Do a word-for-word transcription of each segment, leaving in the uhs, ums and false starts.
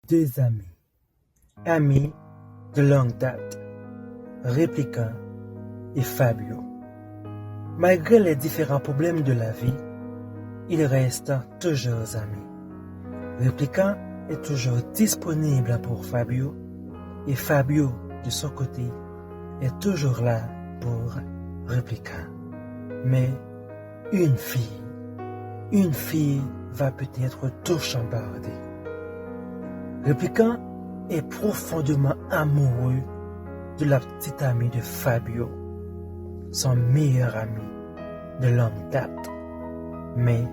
deux amis. Amis de longue date, Réplikan et Fabio. Malgré les différents problèmes de la vie, ils restent toujours amis. Réplikan est toujours disponible pour Fabio et Fabio, de son côté, est toujours là pour Réplikan. Mais une fille, une fille va peut-être tout chambarder. Réplikan est profondément amoureux de la petite amie de Fabio, son meilleur ami de longue date. Mais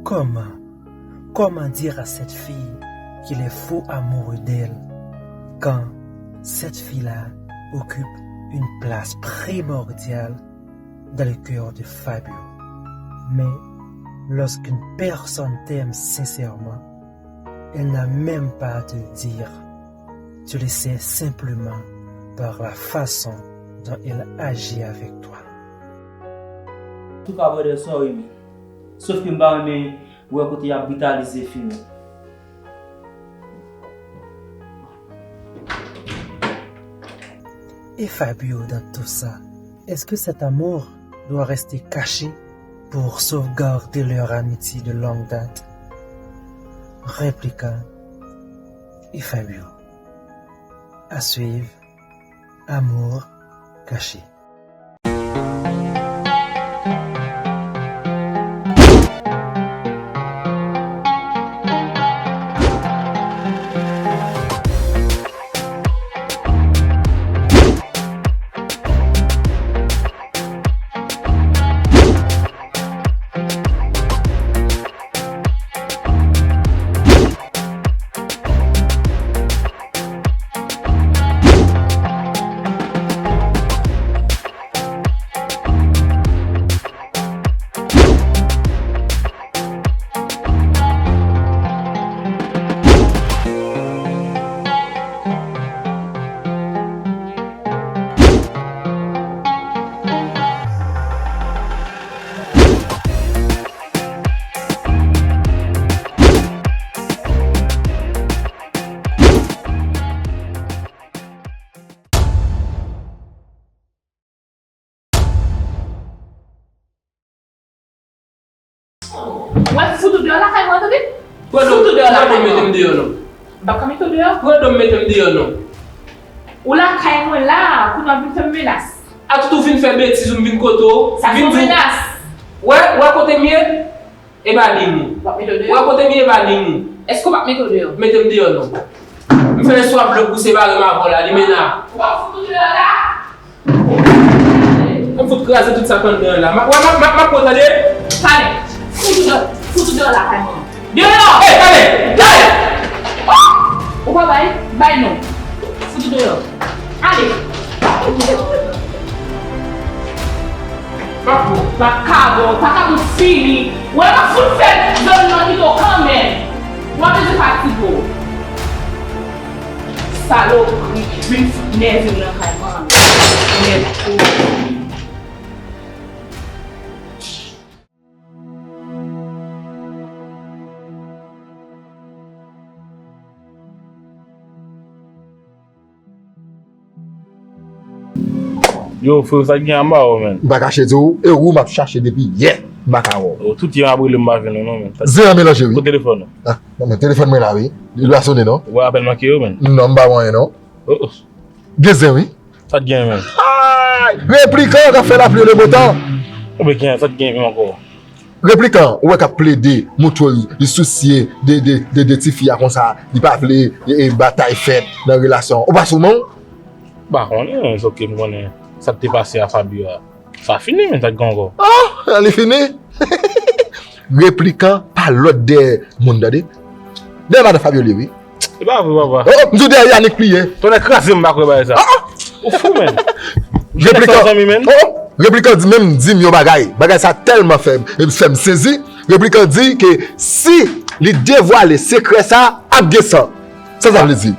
comment, comment dire à cette fille qu'il est fou amoureux d'elle quand cette fille-là occupe une place primordiale dans le cœur de Fabio? Mais lorsqu'une personne t'aime sincèrement, elle n'a même pas à te le dire. Tu le sais simplement par la façon dont elle agit avec toi. Antouka, brother, sorry, man. Sof ke m pa renmen wè kote y ap britalize fi yo. Et Fabio dans tout ça, est-ce que cet amour doit rester caché pour sauvegarder leur amitié de longue date? Réplikan et Fabio. À suivre, Amour caché. Mwen fout ou deyò lakay mwen, tande? Fout ou deyò lakay mwen. Pran do m mete m deyò non. M p ap ka mete w deyò. Pran do m mete m deyò non. Ou lakay mwen la, kounye a w vin fè m menas. A tout ou vin fè betiz ou m vin kote w. Sa se yon menas. Wè, wè kote m ye? E pa liy ou. W ap mete w deyò. Wè kote m ye, e pa liy ou. Èske w p ap mete w deyò? Mete m deyò non. M fè yon swaf dlo pou separe m avè w la, li men la. W ap fout ou deyò la? Ann fout kraze tout sa k anndan an la. M ap, m ap, m ap, m ap pran tande. Talè. Fout ou deyò, fout ou deyò lakay mwen. Deyò! Ey, talè! Talè! Ou pa bay? Bay non. Fout ou deyò. Ale. M ap pran. M ap ka ba w, pa ka pou fini. Ou wè m ap fout fè zòn nan kite w kanmenm. Ou pa bezwen fatige w. Salopri, vin fout nève m nan kay mwen. Nève. Yo, freo, sa k gen anba w, menn? M pa kache di w, e ou m ap chache depi yè, m pa ka wè w. Yo, tout yè m ap rele m pa jwenn ou non, menn. Zen an melanje wi. Kote telefòn ou? Ah, non, men telefòn mwen la wi. Li pa sonnen non. Ou wè apèl manke yo, menn? Non, m pa wè anyen non. Oh, oh. Gen zen wi. Sa t gen menm? Ay! Replikan k ap fè lapli e le botan. Ou be gen sa t gen menm ankò? Replikan, ou wè k ap plede, montre w li sousye de, de, de, de tifi a konsa, li pa vle e, e, batay fèt nan relasyon an. Ou pa sou men w? M pa konnen, men se oke m konnen sa k te pase a Fabio a. Sa fini, men sa k gen ankò. Oh, li fini? Replikan pa lòt dèyè moun, tande. Dèyè madan Fabio li ye wi. E pa vre, papa. Oh, oh, m di w dèyè Yanick li ye. Tonnè kraze m, m pa kwè bagay sa. Ah, ah. Ou fou, menn. Replikan, oh, oh, Replikan di, menm di m yon bagay. Bagay sa tèlman fè, fè m sezi. Replikan di ke si li devwale sekrè sa, ap gen san. Sa sa vle di?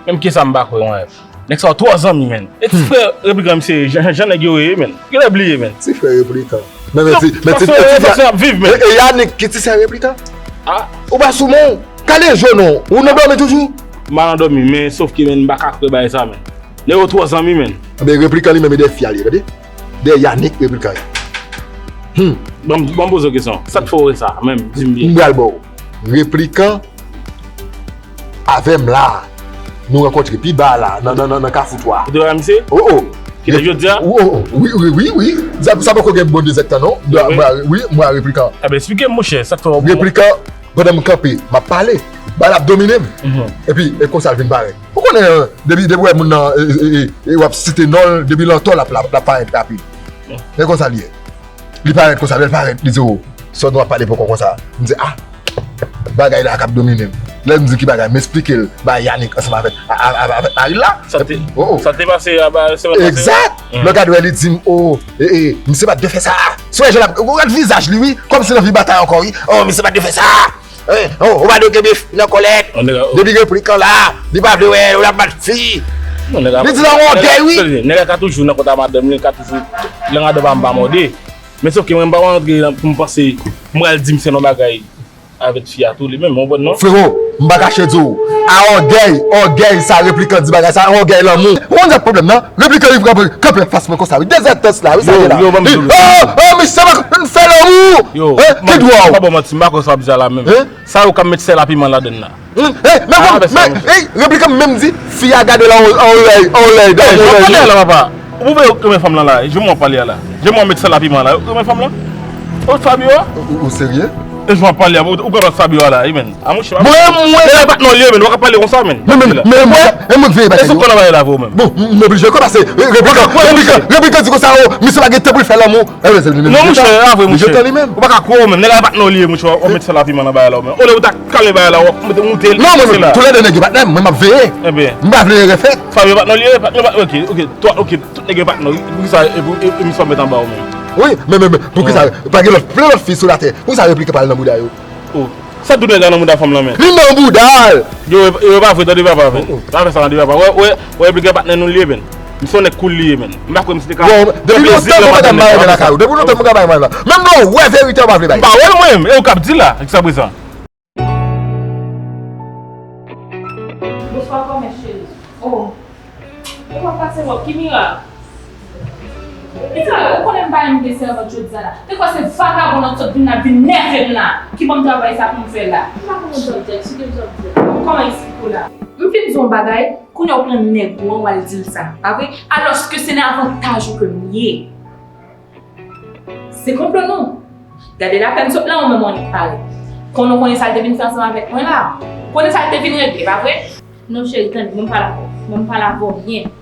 Menm ke sa m pa kwè, mwen. Nèg sa yo twò zanmi, menn. E ti frè Replikan misye, jan, jan, jan nèg yo ye, menn. Genlè bliye, menn. Ti frè Replikan. Men, men, ti, men, ti, ti frè, e, e Yanick ki ti sè Replikan? Ah. Ou pa sou men w? Kale je w non. Ou nan dòmi toujou? M pa nan dòmi, men sof ke, men, m pa ka kwè bagay sa, men. Nèg yo twò zanmi, men. Anben, Replikan li menm e dèyè fi a li ye, tande. Dèyè Yanick Replikan ye. Hmm. Ban m, ban m poze w kesyon. Sa k fè w wè sa, menm, di m byen. M pral ba w. Replikan avè m la. Nou rankontre pi ba la, nan, nan, nan, nan Kafou twa. Ou te wè misye? Oh, oh. Ki lè jodi a? Oh, oh. Wi, wi, wi, wi. Sa, sa poko gen bon de zèdtan, non. Wi, wi. Mwen, wi, mwen a Replikan. Enben, eksplike m, monchè, sa k fè w... Replikan, pandan m kanpe, m ap pale, bagay la ap domine m. Mhm. Epi, e konsa l vin parèt. Ou konnen, depi, depi w wè moun nan, e, e, e, e, w ap site non l, depi l antò, l ap, l ap, l ap parèt rapid. E konsa l ye. Li parèt konsa, lè l parèt, li di, "Oh, sa w ap pale poko konsa." M di, "Ah, bagay la k ap domine m." Lè m di ki bagay, m eksplike l ba Yanick ansanm avèk, a, a, a, avèk mari l la. Sa te, oh, oh, sa te pase a, ba, semèn pase. Egzak. Hmm. Lè w gade wè, li di m, "Oh, e, e, misye pa t dwe fè sa." Si w wè jan l ap, ou gade vizaj li, wi, kòmsi l anvi batay ankò, wi. "Oh, misye pa t dwe fè sa." Eh, oh, ou pa dwe kenbe fi nan kòlèt. Depi Replikan la, li pa vle wè, ou ap bat fi. Non, nèg la, li di nan ògèy, wi. Nèg la ka toujou nan kont a madanm li, ka toujou, lè madanm pa m pa mòde. Men sof ke mwen, m pa antre pou m panse, m pral di misye yon bagay avèk fi a tou, li menm, ou konprann non? Frewo, m pa kache di w, a ògèy, ògèy sa Replikan di bagay sa, a ògèy lanmou. Ou konn sa pwoblèm nan? Replikan li kanpe, kanpe anfas mwen konsa, wi. Dezètans la, wi, sa ye la. Yo, yo, ban m di w. Oh, oh, misye pa konn fè lanmou. Yo, eh, ki dwa w? Pa bon manti, m pa konn sa w ap di a la menm. Hein? Sa yo k ap met sèl a piman ladann la. Hmm, eh, men, ah, bon, men, eh, Replikan menm di, fi a gade l an, an lèy, an lèy, dan yon lèy. Pale la, papa. Ou pou wè yo renmen fanm lan la, jan w ap pale a la. Jan w ap met sèl a piman la, yo renmen fanm lan. Ou Fabio a? Ou, ou serye? E jan w ap pale a, ou, ou konn Fabio a la, wi, men. A monchè, mwen, mwen, nèg la pa t nan lye, men, ou ka pale konsa, men. Men, men, men, men, mwen k veye bagay yo. Èske ou konn bagay la vre ou menm? Bon, m, m oblije kwè paske, eh, Replikan, Replikan, Replikan di konsa, oh, misye pa gen tan pou l fè lanmou. Eh, men, se li menm. Non, monchè, a vre, monchè. Ou pa ka kwè ou menm. Nèg la pa t nan lye, monchè, w ap met sèl a piman nan bagay la ou menm. Olye ou ta kalme bagay la, w ap mete moute l. Non, men, men, toulède nèg yo patnè m, mwen m ap veye. Ebyen. M pa vle erè fèt. Fabio pa t nan lye, pa, pa, ok, ok, twa, ok. Tout nèg yo patnè w, poukisa e, e, e, e misye ap met anba w menm? Wi, men, men, men, poukisa, pa gen lòt, plen lòt fi sou latè, poukisa Replikan pa al nan bouda yo? Oh, sa tou nèg la nan bouda fanm lan men? Li nan bouda l! Yo, yo, pa vre, tande papa, men. Oh, oh. Pa fè sa, tande papa. Wè, wè, wè, Replikan patnè nou l ye, men. Misye yon nèg cool li ye, men. M pa kwè misye te ka... Bon, depi lontan mwen pa t ap bay mwen lakay ou. Depi lontan mwen pa t ap bay mwen la. Menm lè w wè verite, w pa vle bay. M pa wè l mwen menm, e ou k ap di la, jiskaprezan. Bonswa, kòman cheri? Oh. Ou pa pase wòb, ki mirak? Ki sa, ou konnen m pa renmen gen sèvant jodi a la. Te kwè se vagabon nan sot vin la, vin nève m la. Ki ban m travay sa pou m fè la? M pa konprann sa w di a, eksplike m sa w di a. Kòman eksplike w la? M fin di w yon bagay, kounye a w pran nèg ou an, w al di l sa. Pa vre? Alòske se nan avantaj ou ke m ye. Se konplo nou. Gade lapenn sot la, ou menm ou annik pale. Konnen w konnen sa l te vin fè ansanm avèk mwen la. Konnen sa l te vin regle, pa vre? Non, cheri, tande, ban m pale avè w. Ban m pale avè w byen.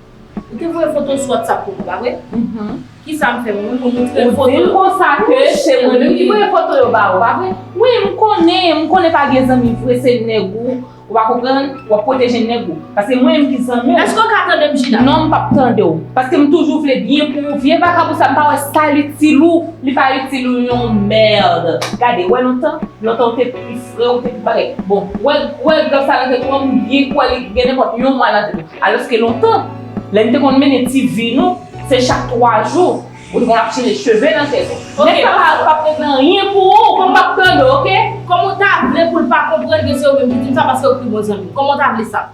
Ou te voye foto sou WhatsApp pou mwen, pa vre? Mhm. Kisa m fè mwen menm pou moutre foto yo? Ou di m konsa ke se mwen menm ki voye foto yo ba ou, pa vre? Wi, m konnen, m konnen pa gen zanmi vre, se nèg ou. Ou pa konprann? W ap pwoteje nèg ou. Paske mwen menm ki zanmi w. Èske w ka tande m, Gina? Non, m p ap tande w. Paske m toujou vle byen pou ou. Vye vakabon sa, m pa wè sa l itil ou. Li pa itil ou yon mèd. Gade, wè lontan? Lontan ou te pi fre, ou te pi bagay. Bon, wè, wè graf sa nan tèt ou an, m byen kwè li gen nenpòt yon mwa nan tèt ou. Alòske lontan, lè n te konn mennen ti vi nou, se chak twa jou. Ou te konn ap chanje cheve nan tèt ou. Ok. Nèg sa pa, p ap regle anyen pou ou, kòm m p ap tande w, ok? Kòman w ta vle pou l pa konprann ke se ou menm ki di m sa paske ou pi bon zanmi? Kòman w ta vle sa?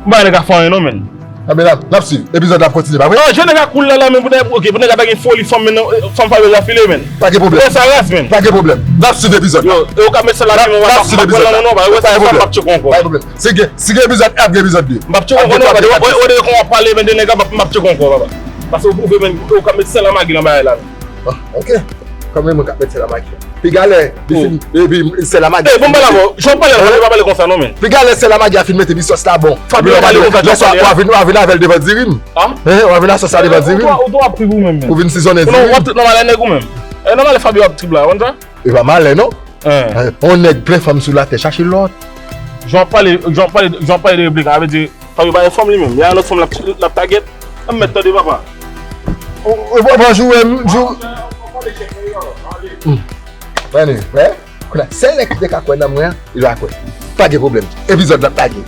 M pa nèg a fè anyen non, menn. Anben, n ap, n ap swiv. Epizòd la ap kontinye, pa vre? Oh, jan nèg la cool la, la, menn, pou nèg, ok, pou nèg la pa gen foli fanm, menn, non, fanm Fabiola file, menn. Pa gen pwoblèm. Wè sa ras, menn. Pa gen pwoblem. N ap swiv epizòd. Yo, yo ka met sa la, menn, w ap pran lanmou, non, pa, wè sa, sa m p ap tcheke ankò. Pa gen pwoblem. Si gen, si gen epizòd un, ap gen epizòd deux. M p ap tcheke ankò, non, wè, wè, wè, wè, kòman w ap pale, menn, de nèg la, m p ap, m p ap tcheke ankò, papa. Paske ou pwouve, menn, ou ka met sèl a magi nan bagay la, menn. Ah, ok. Kòm mwen k ap met sèl a magi. Piga lè, li fin, epi sèl a magi. Eh, bon, m pale avè w. Jan w pale a, w pa pale konsa, non, menn. Piga lè sèl a magi a fin mete biswòs la bon. Fabio, w pale konsa, jan w pale a. W a vin, w a vin avè l devan diri m. Ah? Hein, w a vin asosye a devan diri m. Ou tou ap trip ou menm, menn. Ou vin sizonnen diri m. Non, w ap trip nan malè nèg ou menm. Eh, nan malè Fabio ap trip la, w konn sa? E pa malè, non. Hein. Yon nèg plen fanm sou latè, chache lòt. Jan w ap pale, jan w ap pale, jan w ap pale de Replikan, sa vle di, Fabio pa gen fanm li menm. Li a lòt fanm l ap, l ap tagèt. An mèt tande papa. O, o, bon, bonjou, em, jou. Hmm. Anyway, wè. Kounye a, sèl nèg ki te ka kwè nan mwen an, li pa kwè. Pa gen pwoblèm. Epizòd la ap lage.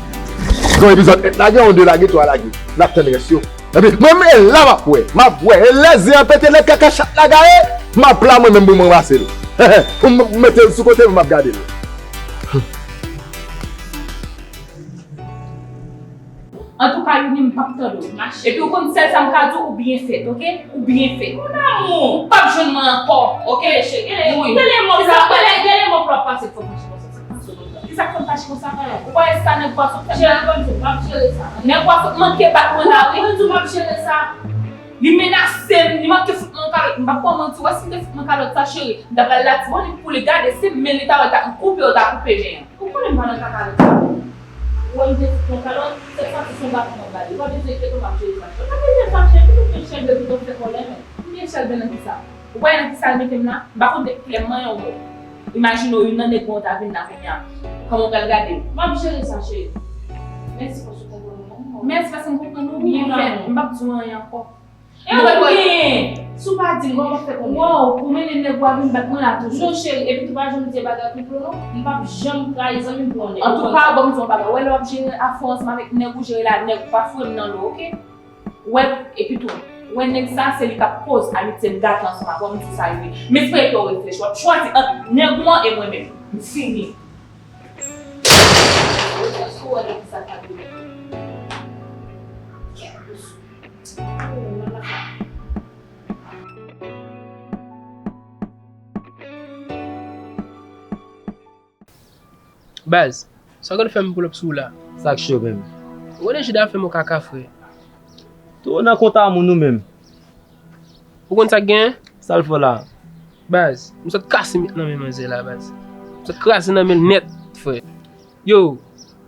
Gon epizòd un lage, yon deux lage, twa lage. N ap tann rès yo. Epi, mwen, mwen, la m ap wè. M ap wè. E lè zen an pete, lè kaka chat la gaye, m ap la mwen menm pou mwen ranmase l. Pou m mete l sou kote, m ap gade l. Hmm. Vini, m p ap tande w. Epi ou konn sèl sa m ka di w, ou byen fèt, oke? Ou byen fèt. Mon amour. Ou p ap jwenn mwen ankò, oke? Wi. Gade lè mòp la, gade, gade lè mòp la pase, fò fache konsa, sa pase konsa. Kisa k fè m fache konsa? Ou wè sa nèg pwason fè m la? Cheri, ban m di w, m ap jere sa. Nèg pwason manke bat mwen la, wi. Ban m di w, m ap jere sa. Li menase m, li manke fout mwen yon kalòt. M p ap ba w manti, ou wè si m te fout mwen kalòt sa, cheri, m ta pral la ti bònit pou li gade, se men li ta wè, ta koupe, ou ta koupe men an. Ou konnen m pa nan kakalòt sa. Ou wè m te fout yon kalòt, se santi se yon gason m ap gade. Ou pa bezwen enkyete w, m ap jere sa. Ou pa bezwen fache, epi tou fè chèlbè, epi tou fè kòlè, men. M byen chèlbè nan kisa? Ou pa wè nan kisa l mete m la? M pa konn depi kilè m manyen w bon. Imajine w, youn nan nèg mwen yo ta vin la kounye a. Kòman w pral gade m? M ap jere sa, cheri. Mèsi paske w konprann mwen. Mèsi paske m konprann ou byen fèt. M p ap di w anyen ankò. E w genyen? Si w pa di m, kòman w fè konnen? Wow, pou mennen nèg ou a vin bat mwen la toujou. Non, cheri, epi tou pa janm di bagay konplo non. M p ap janm trayi zanmi m pou yon nèg. Antouka, ban m di w yon bagay. Ou wè lè w ap jere afè w ansanm avèk nèg ou jere la, nèg ou pa foure m nan lo, oke? Ou wè, epi tou, ou wè nèg sa, se li k ap koz amitye m gate ansanm avè w, m di w sa yo ye. M espere ke w reflechi. W ap chwazi ant nèg ou an e mwen menm. M fini. Èske w wè nan kisa sa te mete m? Baz, sa w konn fè m pull up sou ou la? Sa k cho menm? Ou konnen Jida fè m yon kaka, frè. Tou nan kont a moun ou menm. Ou konn sa k genyen? Sa l fè w la? Baz, m sot kase nan men manzè la, baz. M sot kraze nan men l nèt, frè. Yo,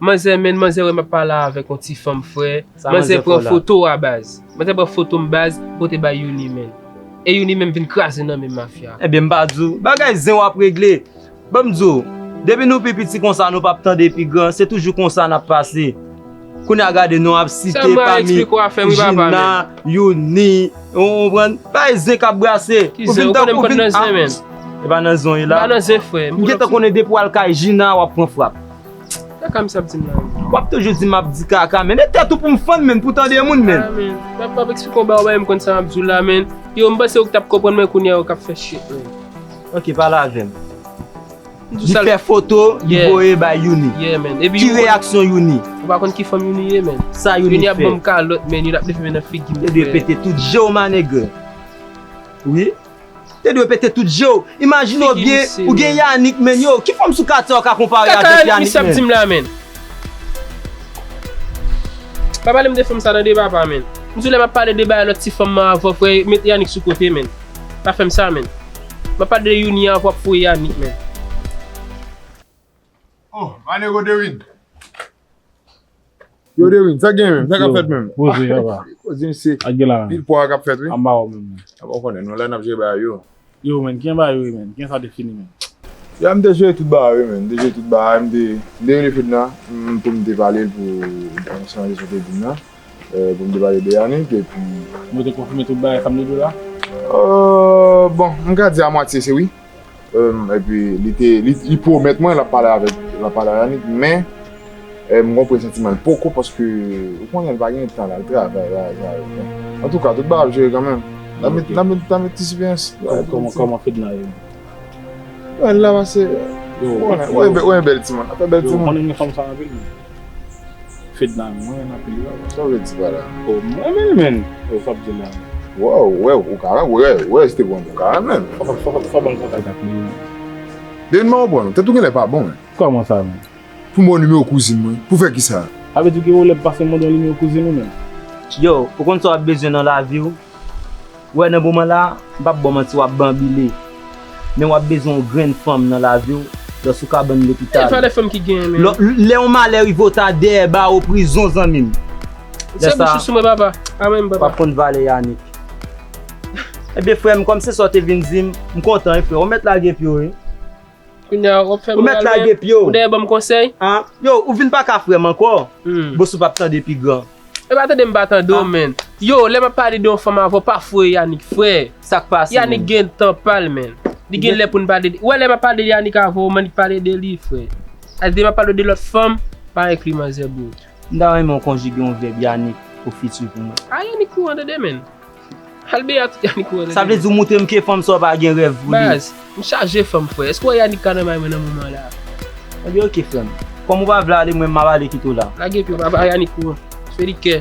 manzè, men, manzè wè m ap pale avèk yon ti fanm, frè. Manzè pran foto a, baz. Manzè pran foto m, baz, pote bay Youni, men. E Youni menm vin kraze nan men mafya. Ebyen, m pa di w, bagay zen w ap regle. Ban m di w, depi nou pi piti konsa, nou p ap tande pi gran, se toujou konsa n ap pase. Kounye a gade nou ap site pami Jina, Youni, ou konprann? Bay zen k ap brase. Ou vin tankou vin ap. E pa nan zen w ye la. M gentan konnen depi w al kay Jina, w ap pran frap. Kaka misye ap di m la, men. W ap toujou di m ap di kaka, men. E tèt ou pou m fann, men, pou tande moun, men. Ah, men. M ap, m ap eksplike w bagay, men, m konn sa m ap di w la, men. Yo, m panse ou t ap konprann mwen kounye a, ou k ap fè shit, men. Ok, pale avè m. Li fè foto, li voye bay Youni. Yeah, man. Ki reyaksyon Youni? Ou pa konn ki fanm Youni ye, man. Sa Youni fè? Youni ap ban m kalòt, man. Youni ap leve men nan figi m, frè. Te dwe pete tout je w, manèg. Wi. Te dwe pete tout je w. Imajine w byen, ou gen Yannick, man, yo. Ki fanm sou katye w ka konpare avèk Yannick, man? Kaka misye ap di m la, man. Pa pale m de fanm sa nan deba pa, man. M di w lè m ap pale de bagay lòt ti fanm nan avè w, frè, met Yannick sou kote, man. Pa fè m sa, man. M ap pale de Youni an, w ap foure Yannick, man. Oh, my nigga Dewin. Yo, Dewin, sa gen menm? Sa k ap fèt menm? Poze, papa. Koze se pil pwa k ap fèt, wi. Anba w menm. Ou konnen, nou la n ap jere bagay yo. Yo, man, kijan bagay yo ye, man? Kijan sa te fini, man? Ya, m te jere tout bagay, wi, man. M te jere tout bagay, m te, m te rele Fedna, m, pou m te pale l pou, pou m chanje sa w te di m nan. Eh, pou m te pale de Yannick, epi. Mwen te konfime tout bagay sa m te di w la? Euh, bon, m ka di a mwatye se wi. Eh, epi, li te, li, li pwomèt mwen l ap pale avèk, l ap pale a Yannick, men, eh, m gon presantiman l poko, paske, ou konnen, l pa gen tan la, l travay, travay, travay. Antouka, tout bagay ap jere kanmenm. N ap met, n ap met, n ap met ti siveyans. Kòman, kòman Fedna ye? Wè, l la pase. Yo, wè, wè, bèl timoun. Apre bèl timoun. Konnen men fanm sa anpil, men. Fedna, mwen renmen anpil, wi. Sa w vle di pa la? Oh, mwen renmen l, men. Oh, sa w ap di la? Waw, wè, ou ka, wè, wè, se te bon, ou ka renmen l. Fò, fò, fò, fò ban m kontak ak li. Depi m pa konprann ou, tèt ou genlè pa bon, men. Kòman sa, men? Pou m ba w nimewo kouzin mwen, pou fè kisa? Sa vle di w gen yon lè m pase mande yon nimewo kouzin ou, men? Yo, ou konn sa w ap bezwen nan lavi w? Ou wè nan moman la, m p ap ba w manti, w ap banbile. Men w ap bezwen yon grenn fanm nan lavi w, lòs ou kabann lopital. E valè fanm ki genyen, men. Lè, lè yon malè rive w ta dèyè bawo prizon, zanmi m. Se bouch ou sou mwen, papa. Amèn, papa. W ap konn valè Yannick. Ebyen, frè m, kòm se sa w te vin di m, m kontan, wi, frè. Ou mèt lage pye w, wi. Kounye a, w ap fè m mal, men. Ou mèt lage pye w. Ou dèyè ban m konsèy? An? Yo, ou vin pa ka frè m ankò. Hmm. Bòs ou p ap tande pi gran. E pa tande m pa tande w, men. Yo, lè m ap pale de yon fanm avè w, pa foure Yannick, frè. Sa k pase, Yannick gen tan pa l, men. Li gen lè pou n pale de, ou wè lè m ap pale de Yannick avè w, m annik pale de li, frè. Èske m ap pale de lòt fanm, pa enkli manzè, bro. M ta renmen w konjige yon vèb Yannick o fiti pou mwen. A, Yannick kouran, tande, men. Al byen a tout Yannick kouran, tande. Sa vle di w montre m ke fanm sa w pa gen rèv pou li. Baz, m chaje fanm, frè. Èske w wè Yannick ka nan may mwen nan moman la? Ebyen, oke, frè m. Kòm ou pa vle ale, mwen, m ap ale kite w la. Lage pye w, papa, Yannick kouran. Fè li kè.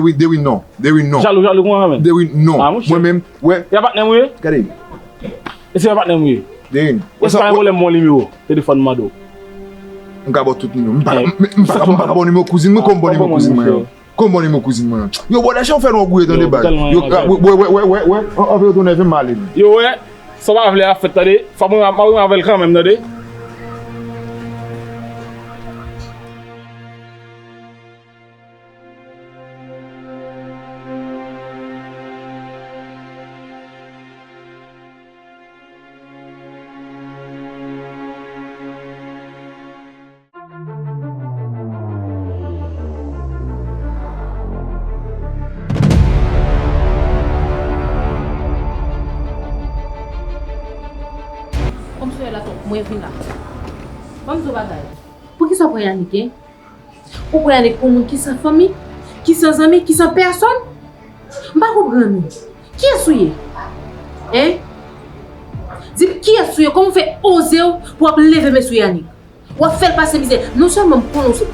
Dewin, Dewin, non. Dewin, non. Jalou, jalou, kòman menm? Dewin, non. Ah, monchè. Mwen menm, wè. E pa patnè m ou ye? Gade. E se pa patnè m ou ye? Dewin. Wè, se pa yon pwoblèm, mwen, nimewo telefòn m mande w. M ka ba w tout nimewo. M pa, m, m pa, m pa ka ba w nimewo kouzin mwen, kòm ba w nimewo kouzin mwen an. Kòm ba w nimewo kouzin mwen an. Yo, bwè, lè chan fè nou gouye tande baz. Yo, wè, wè, wè, wè, wè, anvi yo tou nève m ale. Yo, wè, sa w pa vle a fèt, tande. Fò mwen, mwen, mwen avè l kanmenm, tande. Kòmsi w la, tonton, mwen vin la. Ban m di w bagay. Poukisa w pran Yanick, en? Ou pran Yanick pou moun ki san fanmi, ki san zanmi, ki san pèsòn? M pa konprann ou. Kiyès ou ye? Hein? Di m kiyès ou ye? Kòman w fè oze w pou w ap leve men sou Yanick? W ap fè l pase mizè. Non sèlman m konnen w se,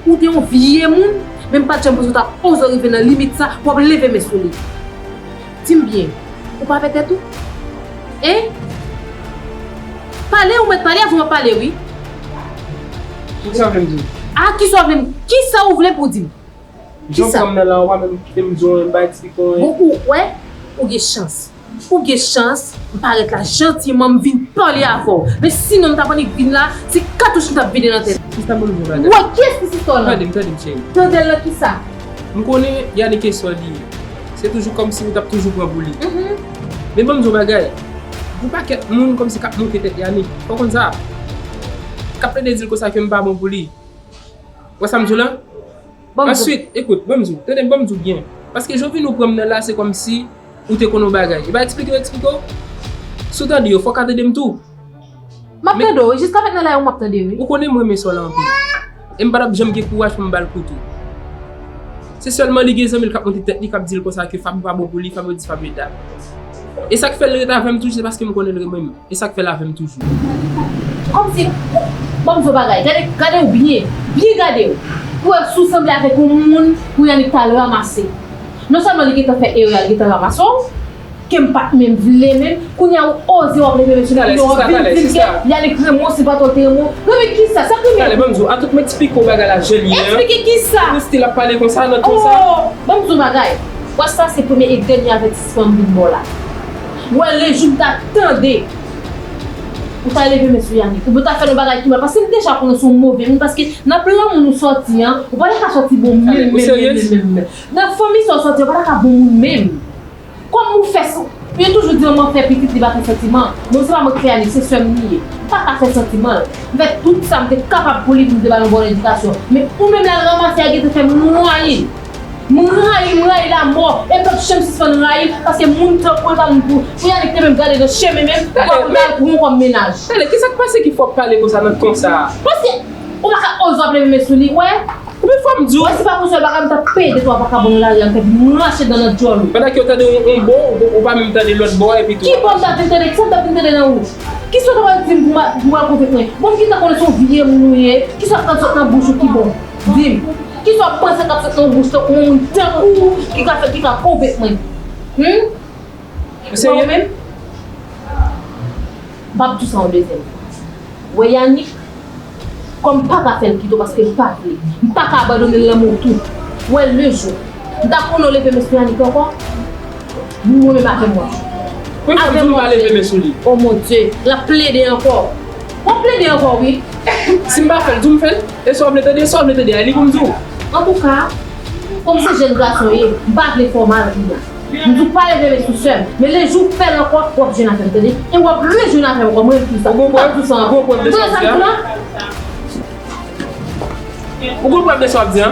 ou te yon vye moun, men m pa t janm panse w t ap oze rive nan limit sa pou w ap leve men sou li. Di m byen, ou pa pè tèt ou? Hein? Pale, ou mèt pale, avè w m ap pale, wi. Kisa w vle m di w? A, kisa w vle m, kisa w vle pou w di m? Jan w pran m nan la, ou pa menm kite m di w anyen, m pa eksplike w anyen. Bon, ou wè, ou gen chans. Ou gen chans, m parèt la jantiman, m vin pale avè w. Men sinon, m t ap annik vin la, se katouch m t ap vide nan tèt. Sista, ban m di w yon bagay. Wè, kiyès ki sista w lan? Tande m, tande m, cheri. Tande l nan kisa? M konnen Yanick e sè w li ye. Se toujou kòmsi ou t ap toujou pran pou li. Mhm. Men ban m di w yon bagay. Gon pakèt moun kòmsi k ap moute tèt Yanick. Fò w konn sa. K ap plede di l konsa ke m pa bon pou li. Wè sa m di w la? Answit, ekout, ban m di w, tande m, ban m di w byen. Paske jan w vin ou pran m nan la, se kòmsi ou te konn yon bagay. E pa eksplike yo eksplike w. Si w tande yo, fò w ka tande m tou. M ap tande w, wi. Jiska mentnan la, e ou m ap tande, wi. Ou konnen m renmen sè w la anpil. E m pa t ap janm gen kouraj pou m ba l kou tou. Se sèlman li gen zanmi l k ap monte tèt li, k ap di l konsa ke Fabio pa bon pou li, Fabio di Fabio dat. E sa k fè l ret avè m toujou, se paske m konnen l renmen m. E sa k fè l avè m toujou. Kòmsi, ban m di w bagay, gade, gade w byen, byen gade w. Pou wè si w sanble avèk yon moun pou Yanick t al ranmase. Non sèlman li gentan fè erè a, li gentan ranmase w, ke m pa t menm vle menm, kounye a ou oze w ap leve men sou li, kounye a w ap vin di l ke Yanick renmen w, si pa t ou te renmen w. Non men kisa, sa k renmen? Tande, ban m di w, atank m eksplike w bagay la jan l ye an. Eksplike kisa? Ou still ap pale konsa nan ton sa? Oh, ban m di w bagay. Wè sa se premye e dènye avètisman m vin ba w la. Wè lejou m ta tande ou ta leve men sou Yanick, oubyen w ta fè l yon bagay ki mal, paske m deja konnen se yon move moun, paske nan plan moun ou sòti an, ou pa ta ka sòti bon menm, menm, menm, menm, menm. Nan fanmi sa w sòti an, ou pa ta ka bon moun menm. Kòm ou fè sa, yo toujou di manman fè pitit li pa fè santiman. Bon, se pa mwen ki fè Yanick, se sè m li ye. M pa ka fè santiman l. M fè tout sa m te kapab pou li, pou m te ba l yon bòn edikasyon. Men ou menm la, l ranmase a gentan fè m rayi l. M rayi, m rayi l amò. E m p ap janm sispann rayi l, paske moun tankou l pa moun pou, pou Yanick te menm gade nan chemen menm, pou pa pou l ba l pou yon kòm mennaj. Tande, kisa k pase ki fè w pale konsa nan ton sa a? Paske ou pa ka oze w ap leve men sou li, wè. Konbyen fwa m di w? Wè, si pa konsa, bagay m t ap pede twa vakabon nan lari a, m t ap vin rache dan nan djòl ou. Pandan ke w tande yon, yon bò, ou, ou pa menm tande lòt bò, epi tou. Ki bò m t ap vin tande? Kisa m t ap vin tande nan ou? Kisa w t ap di m pou m, pou m al konvèk mwen? Bon, m gentan konnen se yon vye moun ou ye. Kisa w ap tande sot nan bouch ou ki bon? Di m. Kisa w ap panse k ap sot nan bouch tankou yon moun tankou ou ki ka fè, ki ka konvèk mwen? Hum? Ou serye? Ou menm? M p ap di w sa yon dezyèm fwa. Wè Yanick, kòm m pa ka fè l kite w paske m pa vle, m pa ka abandone l nan men w tou. Wè lejou m ta konnen w leve men sou Yanick ankò, mwen menm avè m w ap jwe. Pou yon fwa m di w pa leve men sou li. Oh mon Dieu, l ap plede ankò. W ap plede ankò, wi. Si m pa fè l, di w m fè l. E sa w vle tande, e sa w vle tande a, li pou m di w. Antouka, kòm se jèn gason w ye, m pa vle fè w mal kounye a. M di w pa leve men sou sè m, men lejou w fè l ankò, w ap jwenn avè m, tande? E w ap rejwenn avè m ankò, mwen menm tou sa. Ou gon prèv? Ou gon prèv de sa w ap di a? Ou gon prèv de sa w ap di a?